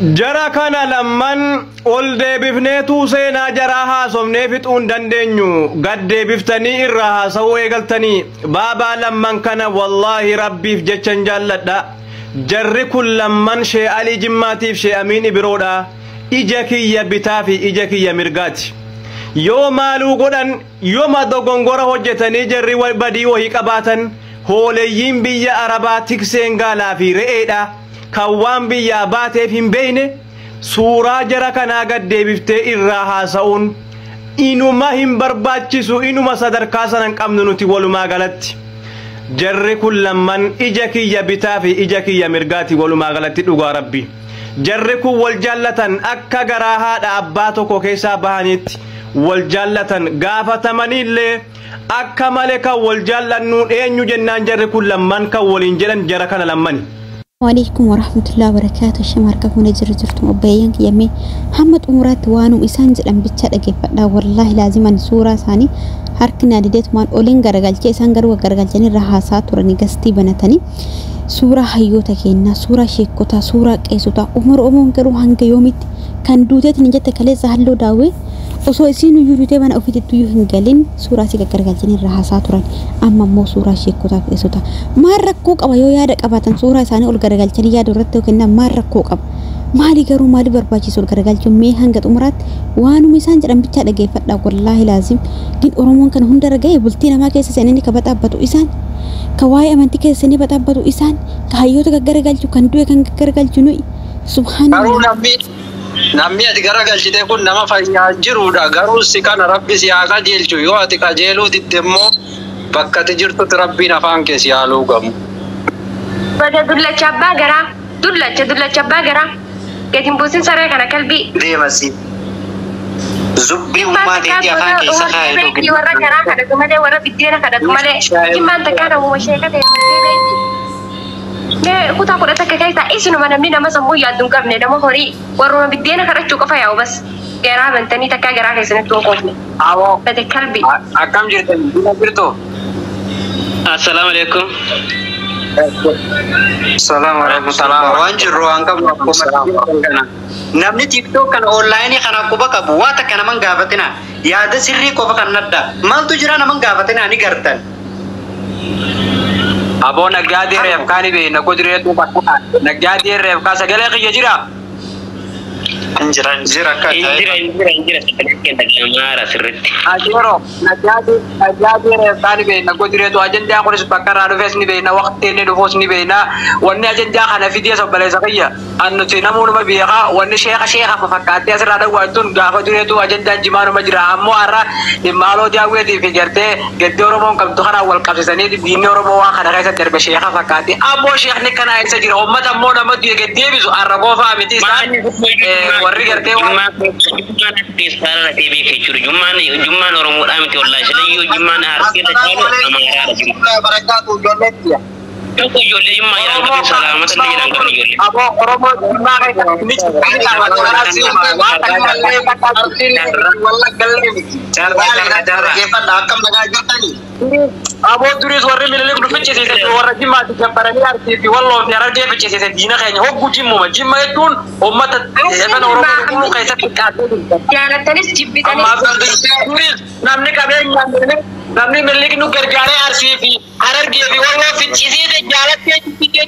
Jara kana lamman ol deebifneetu seenaa jaraa haasofnee fixuu hin dandeenyu. Gad deebiftanii irraa haasa'uu eegaltanii baabaa lamman kana wallaahi rabbiif jechan jaalladha. Jarri kun lamman Shee Alii Jimmaatiif Shee Amiin Ibiroodha. Ija kiyya bitaa fi ija kiyya mirgaati. Yoo maaluu godhan, yooma dogongora hojjetanii jarri badii wahii qabaatan, hooleyyiin biyya Arabaa tikseen gaalaa fi re'eedha. Kan waan biyyaa baateef hin beeyne suuraa jara kanaa gad deebiftee irraa haasa'uun inuma hin barbaachisu, inuma sadarkaa sana hin qabnu nuti walumaa galatti. Jarri kun lamman ija kiyya bitaa fi ija kiyya mirgaati walumaa galatti dhugaa rabbi. Jarri kun wal jaallatan akka garaa haadha abbaa tokko keessaa bahanitti wal jaallatan, gaafatamanii illee akka malee kan wal jaallannuun eenyu jennaan jarri kun lamman kan waliin jedhan jara kana lammani. Waalaikum warahmatullahi wabarakatuh. Shama harka fuunee jiru jirtu obboleeyyan kiyyamee hamma xumuraatti waanuma isaan jedhan bichaa dhaggeeffadhaa. Wallaahi laaziman suuraa isaanii harki na dideetumaan oliin garagalchee, isaan garuu garagalchanii irra haasaa turanii gastii banatanii suuraa hayyoota kennaa, suuraa sheekotaa, suuraa qeessotaa. Umar Oromoon garuu hanga yoomitti kan duuteetiin hin jette kaleessa Halloo Daawwee osoo isiin iyyuu duutee mana ofiitti iyyuu hin galin suuraa isii garagalchanii irra haasaa turan. Amma immoo suuraa sheekotaa, qeessotaa maal rakkoo qaba? Yoo yaada qabaatan suuraa isaanii ol garagalchanii yaada irratti yoo kennan maal rakkoo qaba? Maali garuu maali barbaachisu ol garagalchuun? Mee hanga xumuraatti waanuma isaan jedhan bichaa dhaggeeffadhaa. Wallaahi laazim gin Oromoon kana hundarra ga'e bultii namaa keessa seenanii ka baxaabbatu isaan, ka waa'ee amantii keessa seenanii baxaabbatu isaan, ka hayyoota gaggaragalchu, kan du'e kan gaggaragalchu nuyi. Garuu Subhaanallah. Namni ati garagalchite kun nama fayyaa jirudha. Garuu si kana rabbi si haa qajeelchu. Yoo ati qajeeluu didde immoo bakka ati jirtutti rabbiin afaan kee si haa luugamu. Bada dullacha abbaa garaa. Dullacha dullacha abbaa garaa. Gadi hin buusin saree kana kalbii. Deemasi. Zubbii Jimmaan ummaa takkaa teetii afaan keessa kaa'ee beekti warra garaa kadhatu malee, warra biddeena kadhatu malee. Jimmaan takkaa namuma sheeka ta'e beekti. Mee kutaa 11 keessaa isinuma namni nama sammuu yaaddu hin qabne, nama horii warruma biddeena kadhachuu qofa yaa'u bas. Garaa bantanii takkaa garaa keessanitti hin qoofne. Awoo Bade kalbii. Akkam jirtan? Bina jirtu? Assalamu alaikum. Salaam warahmatullahi. Waan jirru waan qabnu akkuma kana. Namni TikTok kana online kana quba qabu waa takka naman gaafatina. Yaada sirrii qofa kan nadda. Maaltu jira naman gaafatina ni gartan. Aboo naggaadee reefkaa ni beekna kudureetu bakka naggaadee reefkaa sagalee kiyya jira. Injira injira akka Injira injira injira sagalee keenya dhaga'amaara sirriitti. Ajeero naggaadee reefkaa ni beekna kudureetu ajandaa kunis bakka irraa dhufes ni beekna, waqtii inni dhufus ni beekna. Wanni ajandaa kana fidee sobboleessa kiyya annuti namoonni beekaa wanni sheeka sheeka fakkaattee asirraa dhawwaattuun gaafa dureetu ajandaan jimaanuma jira. Ammoo har'a dhimmaaloo daawweetii fi gartee gaddee Oromoon qabdu kanaan wal qabsiisanii diinni Oromoo waan kana keessatti darbe sheeka fakkaatti. Ammoo sheekni kana eessa jira? Uummata ammoo nama du'e gaddeebisu har'a qofaa miti isaan warri gartee waan Jummaan jummaan keessaa latee beeka jechuudha. Jummaan jummaan Oromoodhaa miti wallaahi. Silayyuu jummaan Arsii irra caalu Amaaraadha jumma. Barakaatu ijoolleetti. Tokko ijoollee jummaa jedhan qabin salaamata illee jedhan qabin ijoollee. Aboo Oromoo jimmaa keessatti ni jira. Waan takka illee takka arsiilee wallaggallee miti. Dhaggeeffadha, akkam nagaa jirtanii? Aboo duris warri Minilik nu ficcisiise warra jimmaatti gabbaranii Arsii fi Walloo fi Harargee ficcisiise. Diina keenya hogguu jimmuma jimma jechuun uummata efan Oromoo qulqulluu keessatti qaatee jirta. Jaalattanis jibbitanis. Ammaaf duris namni qabeenyaan Minilik namni Minilik nu gargaaree Arsii fi Harargee fi Walloo ficcisiise jaalattee jibbitee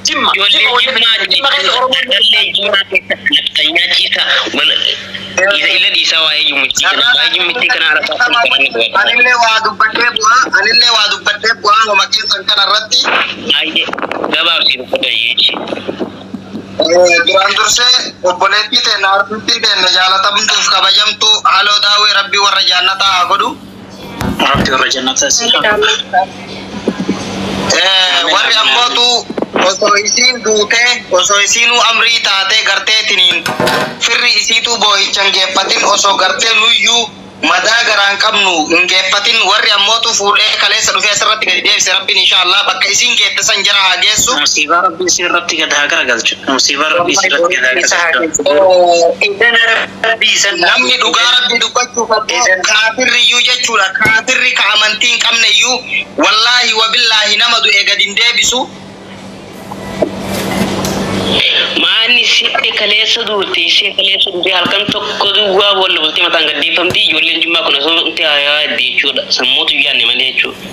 jimma Ijoollee jimma jimmaa jimma keessa Oromoo dallee jimmaa keessa naftanyaa ciisa wal isa ila dhiisaa waa'ee jimmitti kana waa'ee jimmitti kana harasaa kun kan inni qabatu. Anillee waa dubbadhee bu'aa, anillee waa dubbadhee bu'aa homa keessan kana irratti. Baay'ee gabaabsii dubbata jechi. Duraan dursee obboleettii teenya, artistii teenya jaalatamtuuf kabajamtu Haloo Daawwee rabbii warra jaannataa haa godhu. Rabbi warra jannataa si haa Warri ammootu osoo isiin duutee, osoo isiinuu amrii taatee garteetiniin firri isiituu boo'icha hin geeffatin, osoo gartee nuyyuu madaa garaan qabnu hin geeffatin, warri ammootu fuudhee kaleessa dhufee asirratti gadi deebise rabbiin insha Allah bakka isiin geette san jara haa geessu. Musiibaa rabbi isii irratti gad haa garagalchu. Musiibaa rabbi isii irratti gad haa garagalchu. Rabbi isan Namni dhugaa rabbi dubbachuuf ammoo kaafirri iyyuu jechuudha, kaafirri ka amantii hin qabne iyyuu wallaahi wabillaahi nama du'e gadi hin deebisu. Maanni sitti kaleessa duute ishee kaleessa duute halkan tokko duwwaa boolla bultee mataan gaddeeffamti ijoolleen jimmaa kun osoo wanti haayaa adde jechuudha. Sammuutu yaadne malee jechuudha.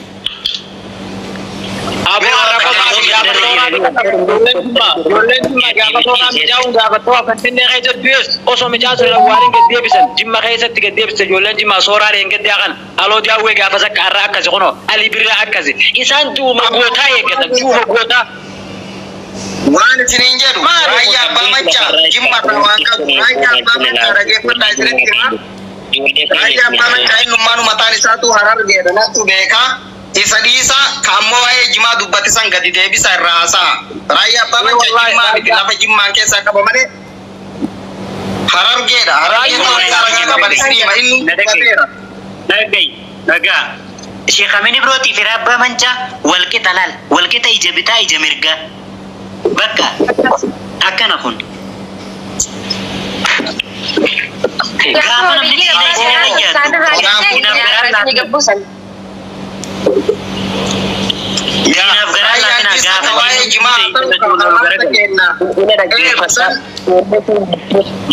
Aboo arraba maasii gaafa sooraa ijoolleen jimmaa gaafa sooraa mijaa'uun gaafattoo Finfinnee keessatti du'es osoo mijaa sun awwaaliin gad deebisan jimma keessatti gad deebise ijoolleen jimmaa sooraa dheengadde haqan aloo daawwee gaafas akka har'a akkasi kunoo Ali Birraa akkasi isaan duuma gootaa eeggatan duuma gootaa. Waan isiniin jedhu raayyaa abbaa maccaa jimma irraa waan qabu raayyaa abbaa maccaa dhageeffadhaa isinitti himaa. Raayyaa abbaa maccaa innummaan mataan isaatu harargeedha nattu beekaa. Isa dhiisa ka ammoo waa'ee jimaa dubbate san gadi deebisa irraa haasa'a. Raayyaa abbaa maccaa jimmaa miti lafa jimmaan keessaa qaba malee harargeedha. Harargee ta'uu isaa ragaa qaban isinii hima inni dubbateera. Dhaga'i dhagaa. Sheekh Amin Ibrootii fi Rabbaa Mancaa walqixa laal walqixa ija bitaa ija mirgaa. Bakka akkana kun. Gaafa namni diina isin yaadu diinaaf garaa laafina. Diinaaf garaa Raayyaan laafina keessa gaafa waa'ee jimaa diinni haasa'u kenna.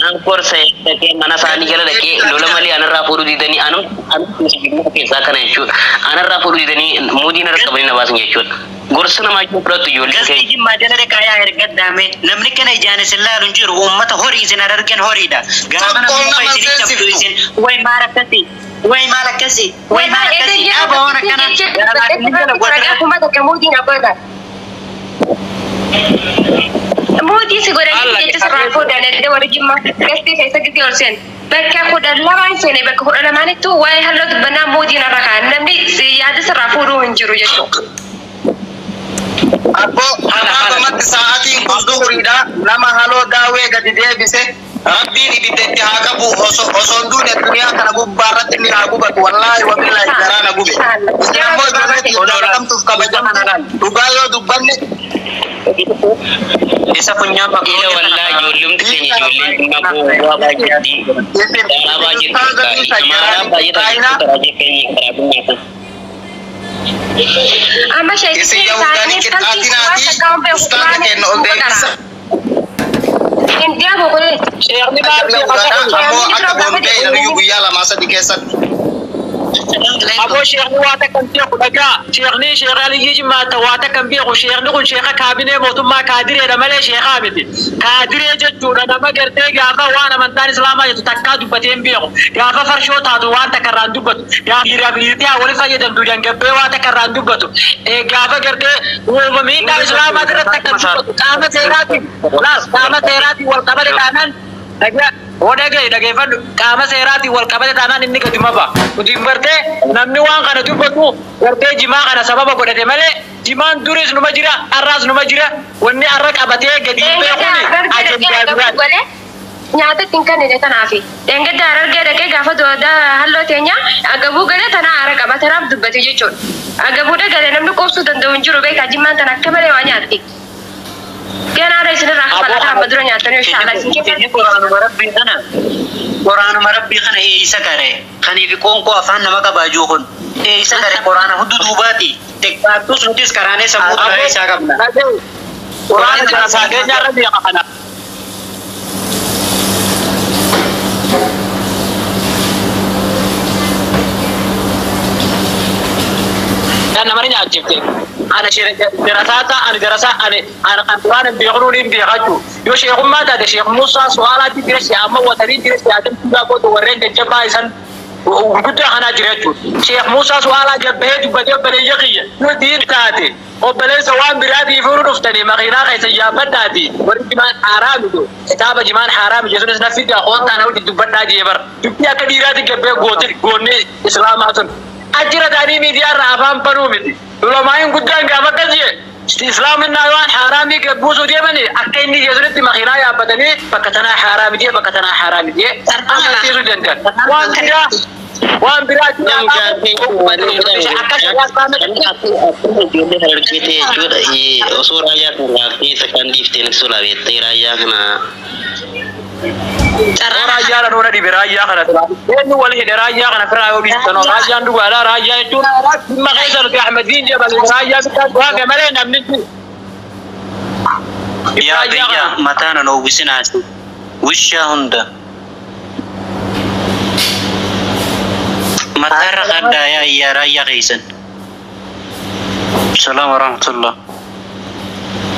Naan gorsa dhaqee mana isaanii jala dhaqee lola malee anarraa fuudhuu didanii anum anum keessaa kana jechuudha. Anarraa fuudhuu didanii muudii narra qabanii na baasan jechuudha. Gorsa namaa jechuun fudhattu ijoolleen Gasti keenya. jimmaa jala dhaqaa yaa ergaddaame namni kana ijaan isin laalu hin jiru uummata horii isin argan horiidha. Gaafa namni Tokkoon muka nama isin cabdu seensiftu. isin way maal akkasi way maal akkasi way maal akkasi dhaaba waan akkana Muudii si godhanii jecha sirraa fuudhan edda warri jimmaa gastii keessa gisee ol seenu. Bakka 12 seene bakka 12nittuu waa'ee halluu dubbannaa muudiin irra kaa'an namni yaada sirraa fuudhuu hin jiru jechuudha. Abboo gabaabamatti sa'aatiin kun zuhuriidha. Nama haloo daawwee gadi deebise rabbiin ibidda itti haa qabu osoo osoo hin duune duniyaa kana gubbaa irratti inni haa gubatu wallaahi wabillaahi garaa na gube. Isin ammoo ijoollee jaallatamtuuf kabajamtu dhugaa yoo dubbanne isa funyaan Ila wallaa ijoollumti keenya ijoolleen jimmaa gowwaa baay'eetti. isin Daaraa baay'eetti. ustaaza dhiisa Amaaraa jaraan baay'eetu qixxaayina karaa keenya karaa dhummaa kan. Amma isin sheekitiin yahudaanii isaanii faltii waan qixxaatinaati takka waan beeku ustaaza kenna ol deebisa. Hin deemu kunis. Sheekni maal Ajabla beeka ugaadha ammoo Sheekni akka biroo gaafa bombee jedhan guyyaa lamaa sadi keessatti. Aboo sheekni waa takka hin beeku dhagaa. Sheekni sheekh Aliyyii Jimmaata waa takka hin beeku. Sheekni kun sheeka kaabinee mootummaa kaadireedha malee sheekaa miti. Kaadiree jechuudha nama gartee gaafa waan amantaan islaamaa jettu takkaa dubbatee hin beeku. Gaafa farshoo taatu waan takka irraa hin dubbatu. Gaafa dhiiraaf dhiirtii haa wali fayyadamtu dangabbee waan takka irraa hin dubbatu. Gaafa gartee uumama miidhaa islaamaa irratti takka hin dubbatu. Qaama seeraatiin laas qaama seeraatiin wal qabate taanaan dhagaa Hoo dhagaye dhageeffadhu qaama seeraatiin wal qabate taanaan inni gadi maba. Nuti hin bartee namni waan kana dubbatu gartee jimaa kana sababa godhate malee jimaan duris numa jira har'aas numa jira wanni har'a qabatee gadi hin beekuni ajandaa biraati. Nyaata ittiin kennite tanaafi. Dheengadda harargee dhaqee gaafa doodaa halloo teenya agabuu galee tanaa hara qaba tanaaf dubbate jechuudha. Agabuudha galee namni qoobsuu danda'u hin jiru beekaa jimmaan tana akka malee waa nyaatti. Ganaadha isinirraa kafalataa amma dura nyaatanii inshaallah isin keessa. Quraanuma rabbii kana quraanuma rabbii kana eeyisa kare kaniif qoonqoo afaan nama qabaajuu kun eeyisa kare quraana hudduu duubaati xiqqaattus nutis karaanee sammuu duraa isaa qabna. Quraana kana saageenya irra beeka kana. Kan nama ni nyaachifte. Ana darasaata ani darasaa ani ani kan quraana hin beeknuun hin beekachuu. Yoo sheekummaa taate sheek Musaa Su'aalaatti jira sheek amma watanii jira sheek Adam Tuudaa gootu warreen jajjabaa isan gurguddaa kanaa jira jechuudha. Sheek Musaa Su'aalaa jabbahee dubbatee obboleeyya kiyya. Yoo diin taate obboleessa waan biraatiif yeroo dhuftanii makiinaa keessa yaabbadhaati warri jimaan haraami jedhu kitaaba jimaan haraami jechuunis na fida qoontaan hojii dubbadhaa jee bara. Dubbii akka dhiiraatti gabbee goote goonnee islaamaa sun. Achirra ta'anii miidiyaa irraa afaan banuu miti. Ulamaa'iin guddaan gaafa akkas jee islaaminaa waan haraamii gabbuusuu deemanii akka inni jeesunitti makiinaa yaabbatanii bakka tanaa haraami jee bakka tanaa haraami jee amansiisuu danda'an. Waan biraa waan biraa akka Ijoollee harargee ta'e jechuudha. Osoo raayyaa kana laaftee takkaan dhiiftee natti tolaa beektee raayyaa kana Raayyaa dha dhibe raayyaa kana tura. Eenyu wal hidhe raayyaa kana firaa yoo dhiistan raayyaan dhugaadha raayyaa jechuun dhimma keessa nuti Ahmediin jabal raayyaa bitaa waaqa malee namni Yaa biyya mataa nan uwwisinaati. Wishaa hunda. Mataarra qaddaa yaa iyyaa raayyaa keessan. Salaam warahmatullah.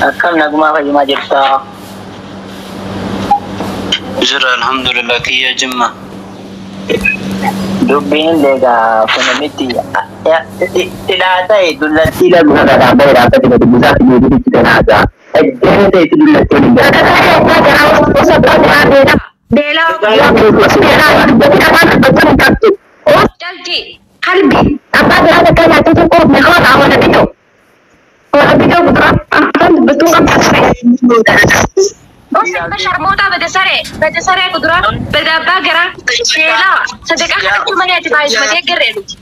Akkam nagumaa fayyimaa jirtaa? Jira alhamdulillah kiyya jimma. Dubbiin illee egaa kun miti silaa ta'e dullattii laguu irra dhaabbate dhaabbate gadi buusaa fi deebiitti dhanaasaa. Ejjeera ta'etu dullattii ni Jalji qalbi Abbaa biraa takka nyaatee tokko meeqa hawana bitoo. Bitoo kuduraa afaan dubbattuu qabda. Osoo sharmootaa bada saree bada saree kuduraa bada abbaa garaa sheelaa sadaqaa kadhachuu malee ati baay'isumatee garree nuti.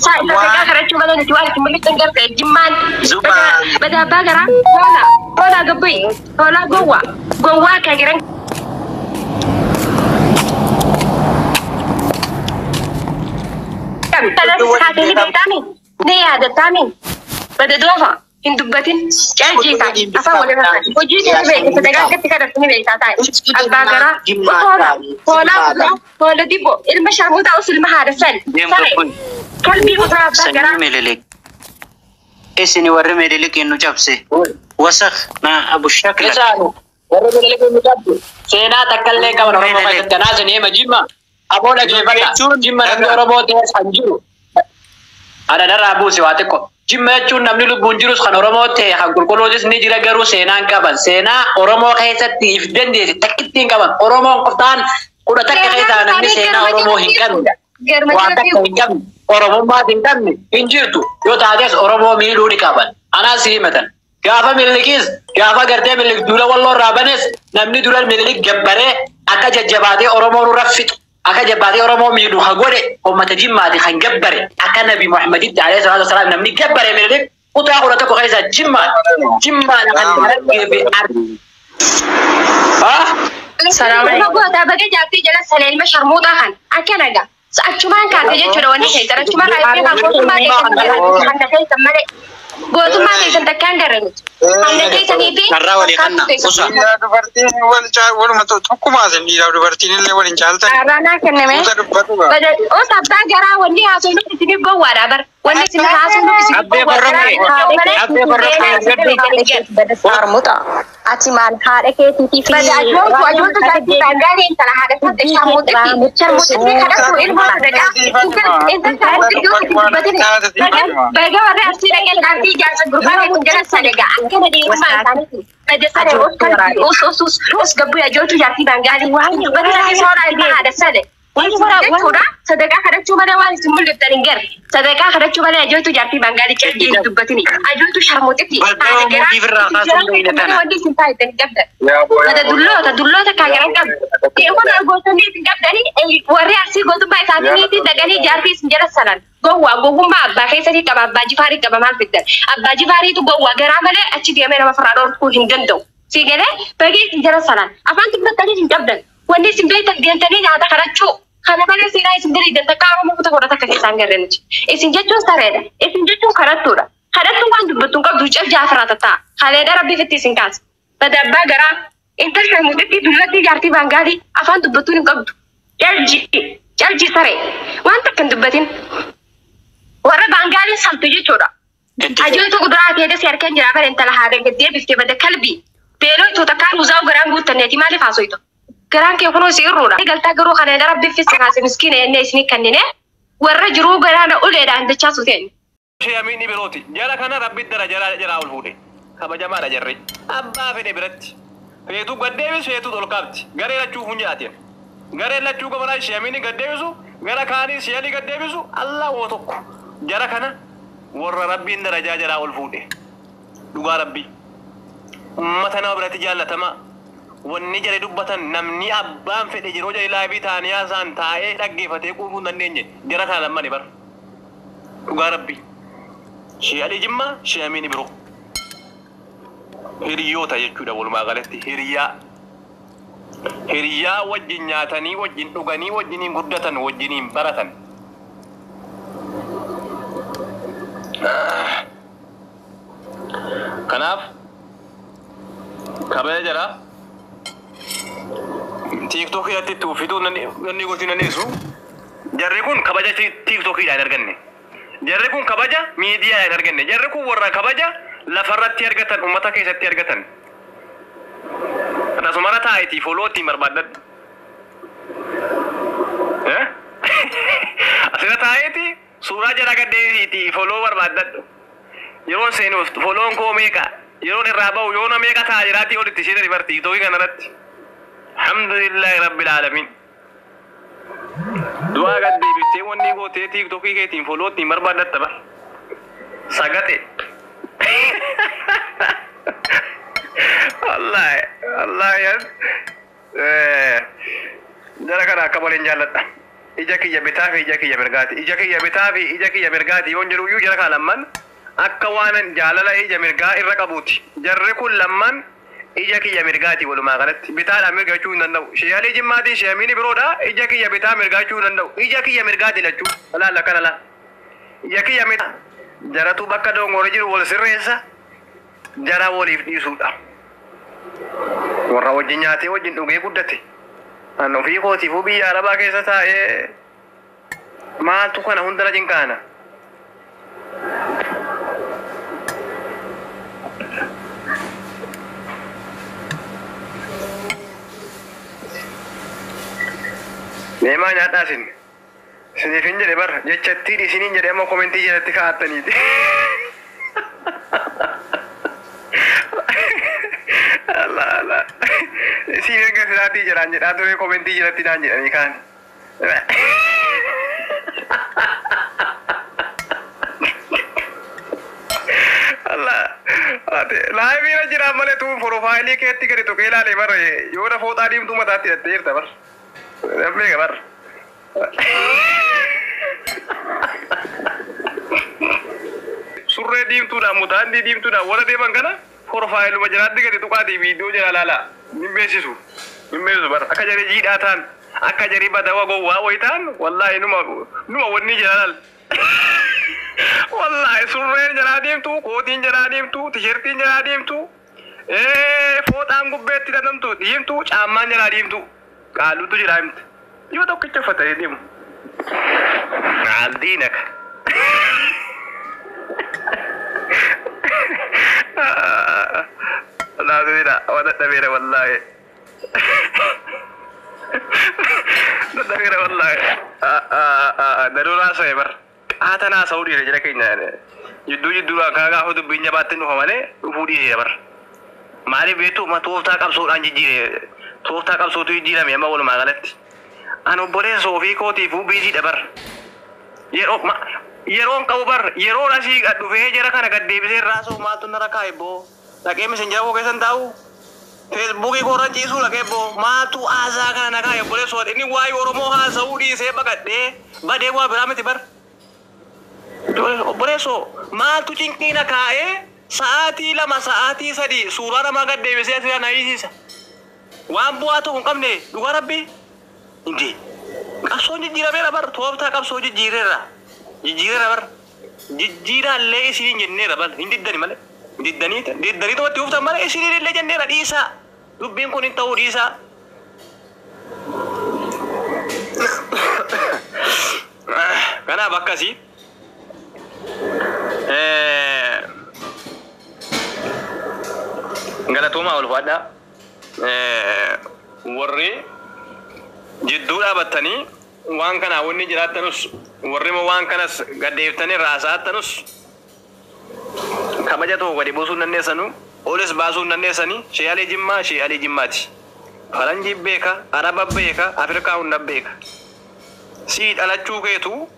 Sadaqaa kadhachuu malee nuti waan itti mul'iftan garree jimmaan bada abbaa garaa hoolaa hoolaa gabbayi hoolaa gowwaa gowwaa akka jiran. Kaatee ni beektaami ni yaadattaami bada doofa. Hin dubbatin calqii taa'e afaan wal irraa taa'e hojii kee ni beekta sadaqaa akkatti kadhatu ni beektaa taa'e abbaa garaa hoolaa hoolaa hoola dibbo ilma sharmuutaa us ilma haadha sani sare kalbii kutaa abbaa garaa. Sanyii Minilik. Isin warri Minilik nu cabse. Wasakh na Abu Shakla. Isaanu warri Minilik nu cabse. Seenaa takka illee qaban Oromoo keessatti kanaas ni hima jimma. Aboo dhageeffadha. Jimma namni Oromoo ta'es kan jiru. Ana narraa buuse waa xiqqoo. Jimma jechuun namni lubbuun jirus kan Oromoo ta'e kan qulqulluutis ni jira garuu seenaan qaban. Seenaa Oromoo keessatti if dandeesse takkitti hin qaban. Oromoon qoftaan 11 keessaa namni seenaa Oromoo hin qabne. Waan takka hin qabne. Oromummaas hin qabne hin jirtu. Yoo taates Oromoo miidhuu ni qaban. Anaas si himatan. Gaafa Minilikis gaafa gartee Minilik duula walloo irraa banes namni dura Minilik gabbaree akka jajjabaatee Oromoo nurra fixu. Akka jabbaatee Oromoo miidhu kan godhe uummata Jimmaati kan gabbare akka Nabi Muhammaditti alayhi salaatu wasalaam namni gabbare Minilik kutaa 11 keessaa Jimmaadha. Jimmaadha kan Harargee fi Arsii. Ilma gootaa baga jaartii jala sana ilma sharmuuxaa kan akka nagaa. Achumaan kaate jechuudha wanni keessan achumaan kaatee kan gootummaa keessan hanga keessan malee gootummaa keessan takkaan garre nuti. Hanga keessanii fi Carraa walii kanna kusa. Dhiiraa dubartiin wal waluma tokkumaa isin dhiiraa dubartiin illee wal hin caaltan. Carraa naa kenname. Kuusa dubbatu gaa. Os abbaa garaa wanni haasofnu isiniif gowwaadha bar. Wanni isin haasofnu isiniif Abbee gowwaadha. borroqee. Abbee borroqee. Sharmuuxa. Ati maal haadha keetiitii fi Bada ajooltu ajooltu jaartii baangaalee intala haadha fuute sharmuuxitti sharmuuxitti kadhatu ilmoo sadaqaa intal sharmuuxitti yoo itti dubbatine baga warri arsii dhaqee jaartii jaarsa gurbaa keetiin jala salegaa akkana dhiirummaa isaaniiti. Bada sale os kalbii os os os os gabbuu ajooltu jaartii baangaalee waan dubbatina soora ilma haadha sale. Jechuudha sadaqaa kadhachuu malee waan isin mul'iftan hin garre sadaqaa kadhachuu malee ajooltu jaartii baangaalee calqii hin dubbatini ajooltu sharmuuxitti haadha garaa wanni isin taa'e hin qabdan. Bada dulloota dulloota kaagaran qabdu. Kun gootonni isin qabdanii warri arsii gootummaa isaaniitiin dhaqanii jaartii isin jala salan. Gowwaa gowwummaa abbaa keessatti qaba abbaa jifaarii qaba maal fiddan. Abbaa jifaariitu gowwaa garaa malee achi deemee nama farraa dhorkuu hin danda'u. Si galee bagee isin jala salan. Afaan dubbattanii hin qabdan. Wanni isin beektan deemtanii nyaata kadhachuu. Kana malee seenaa isin diriidan takka Oromoo kutaa godhata akka keessaan garree nuti. Isin jechuun sareedha. Isin jechuun kadhattuudha. Kadhattuun waan dubbattu hin qabdu cal jaafaraa tatta'a. Haleedha rabbii fitti isin kaasa. Bada abbaa garaa intal sharmuuxitti dullatti jaartii baangaalii afaan dubbattuun hin qabdu. Calji calji saree waan takka hin dubbatin. Warra baangaaliin saltu jechuudha. Ajooltu kuduraa ta'ee si harkeen jira bara intala haadha gaddee biftee bada kalbii. Beeloo itoo takkaan uzaa'u garaan guuttanneeti maaliif haasoytu? Garaan kee kunoo si irruudha. Galtaa garuu kana rabbi fisse kaase miskiina jennee isinii kennine warra jiruu garaana uleedhaan dachaasu ta'e. Ishee amiin birooti. Jara kana rabbi dara jara jalaa ol fuudhe. Kabajamaadha jarri. Abbaa fedhe biratti. Feetuu gaddeebisu feetuu ol kaabdi. Garee lachuu funyaateen. Garee lachuu gabaraa ishee amiin gaddeebisu gara kaanii ishee gaddeebisu Allah woo tokko. Jara kana warra rabbiin darajaa jalaa ol fuudhe. Dhugaa rabbii. Uummata nama biratti jaallatamaa. Wanni jala dubbatan namni abbaan fedhe yeroo jala laabii ta'anii haasa'an taa'ee dhaggeeffatee quufuu hin dandeenye jara kana lammani bara. Dhugaa rabbii. Shee Alii Jimmaa, Shee Amiin Biroo. Hiriyoota jechuudha walumaa galatti hiriyaa. Hiriyaa wajjin nyaatanii, wajjin dhuganii, wajjiniin guddatan, wajjiniin baratan. Kanaaf Kabaja jara TikTok irratti itti uffisuu namni gochuu dandeessu. Jarri kun kabaja TikTokiidhaan arganne. Jarri kun kabaja miidiyaadhaan arganne. Jarri kun warra kabaja lafarratti argatan, uummata keessatti argatan. Akkasumara taa'itii foloo ittiin barbaaddadhu. Asirra taa'eeti suuraa jara gaddeesiitii foloo barbaaddadhu. Yeroon seenuuf foloon koo meeqa? Yeroon irraa ba'u yoona meeqa ta'a jiraatii olitti ishee dari barti TikTokii kanarratti. Alhamdulillahi rabbil alamin. Du'aa gad deebiftee wanni gootee TikTokii keetiin foloo ittiin barbaaddatta bar. Sagate. Wallahi, wallahi jara kana akka waliin jaalladha. Ija kiyya bitaa fi ija kiyya mirgaati. Ija kiyya bitaa fi ija kiyya mirgaati yoon jedhu iyyuu jara kana lamman akka waan jaalala ija mirgaa irra qabuuti. Jarri kun lamman ija kiyya mirgaati walumaa galatti. Bitaadhaan mirga jechuu hin danda'u. Sheeyalii jimmaatii sheeyamiini biroodha. Ija kiyya bitaa mirgaa jechuu hin danda'u. Ija kiyya mirgaati lachuu. Laala kana laala. Ija kiyya mirgaa. Jaratu bakka dongoree jiru wal sirreessa. Jara waliif dhiisuudha. Warra wajjin nyaatee wajjin dhugee guddate. An ofii kootiifuu biyya arabaa keessa taa'ee maaltu kana hunda na cinqaana. Neemaa nyaadhaa isin. Isiniif hin jedhe bara jechattiin isiniin jedhe amma komentii jalatti kaa'attaniiti. Allah Allah. Isin erga silaatii jedhaan jedhaa ture komentii jalatti naan jedhanii kaan. Allah. Laayivii irra jiraan malee tuun profaayilii keetti gadi tuqee ilaalee bara yoo na fooxaa diimtuu mataatti hidhattee jirta bara. Namni bara. Surree diimtuudhaan mutaandii diimtuudhaan warra deeman kana profaayiluma jiraatti gadi tuqaatii viidiyoo jala laala. Hin beeksisu. Hin beeksisu bara. Akka jarri jiidhaa ta'an akka jarri badawa gowwaa wayi ta'an wallaahi numa numa wanni jala laala. Wallaahi surreen jalaa deemtu, kootiin jalaa deemtu, tisheertiin jalaa deemtu, fooxaan gubbeetti hidhatamtu diimtu, caammaan jalaa deemtu. Qaalluutu jira himte. Yoo tokkicha uffatanii deemu. Aldiinaka. Laazimidha. Waan dadhabeera wallaahi. Dadhabeera wallaahi. Daruuraa sa'e bar. Qaatanaa sa'uu dhiire jira keenya. Jidduu jidduudhaan kan gaafa dubbiin jabaatti dhufa malee dhufuu dhiire bar. Maaliif beektu tooftaa qabsoodhaan jijjiire. Tooftaa qabsootu jijjiirame amma walumaa galatti. An obboleessa ofii kootiifuu biiziidha bar. Yeroon qabu bar yeroon asii dhufee jara kana gad deebisee raasuu maaltu narra kaa'e boo. Dhaqee miseenjara koo keessan taa'u. Feesbuukii koorra ciisuu dhaqee boo maaltu haasaa kana na kaa'e obboleessa inni waa'ee Oromoo haasa'uu dhiisee baqadhee badee waa biraa miti bar. Obboleessoo maaltu cinqii na kaa'ee sa'aatii 2 sa'aatii 3 suuraa namaa gad deebisee asirraa na hiisiisa. Waan bu'aa ta'u hin qabne dhugaa rabbii. Inti qabsoon jijjiirameera bar tooftaa qabsoo jijjiireera. Jijjiireera bar jijjiiraallee isiniin jenneera bar hin diddani malee. Diddanii diddanii tumatti uftan malee isiniin illee jenneera dhiisaa. Dubbiin kun hin ta'uu dhiisaa. Kanaaf akkasii. Galatoomaa ulfaadhaa. Warri jidduu dhaabattanii waan kana wanni jiraattanus warri immoo waan kanas gaddeeftanii raasaattanus kabaja tokko gadi buusuu hin dandeessanu olis baasuu hin dandeessanii sheeyalee jimmaa sheeyalee jimmaati. Faranjii beeka, Araba beeka, Afrikaa hunda beeka. Sii dhalachuu keetu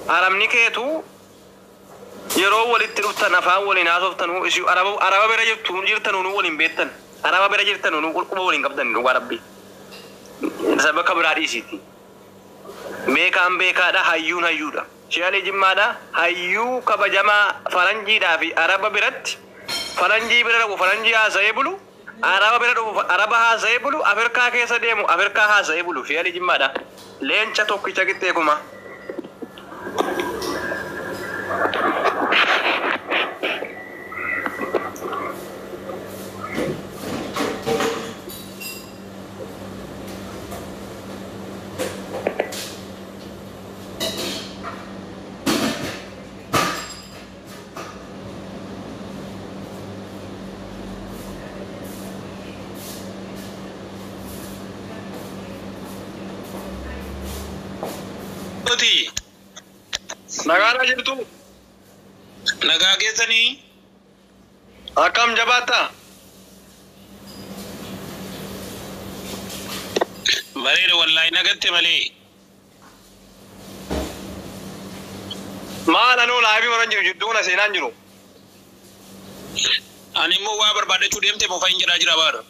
Arabni keetu yeroo walitti dhuftan afaan waliin haasoftanuu isin Araba bira jirtu jirtanuu nu waliin beektan. Araba bira jirtanuu nu qulquba waliin qabdan dhugaa rabbii. Saba akka biraa dhiisiiti. Beekaan beekaadha hayyuun hayyuudha. Sheeyalee jimmaadha hayyuu kabajamaa faranjiidhaa fi Araba biratti faranjii bira dhaqu faranjii haasa'ee bulu Araba bira dhufu Araba haasa'ee bulu Afrikaa keessa deemu Afrikaa haasa'ee bulu sheeyalee jimmaadha. Leenca tokkicha qixxee kuma. Kooti. Nagaadha jirtu. Nagaa keessanii. Akkam jabaata? Bareeda wallaahi nagatte malee. Maal anuu laabii waran jiru jidduuna seenaan jiru. Ani immoo waa barbaadachuu deemte mofa hin jedhaa jira baadha.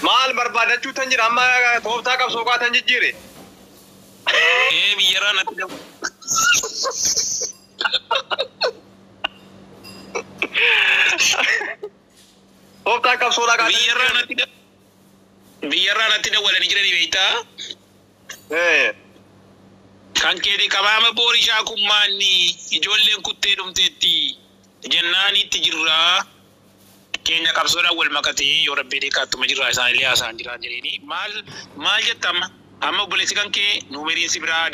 Maal barbaadachuu tan jira amma tooftaa qabsoo kaatan jijjiire. Ee biyyarraa natti dhabu. Tooftaa qabsoo kaatan Biyyarraa natti dhabu. Biyyarraa natti dawwalanii jiranii beektaa? Kan keeti qabaama boorishaa kummaanni ijoolleen kuttee dhumteetti jennaanitti jirraa. Keenya qabsoodhaan wal makatee yoo rabbii deekaattuma jirraa isaanillee haasa'an jiraan jedhanii maal maal jetta amma amma obboleessi kan kee nuumeriin si biraa.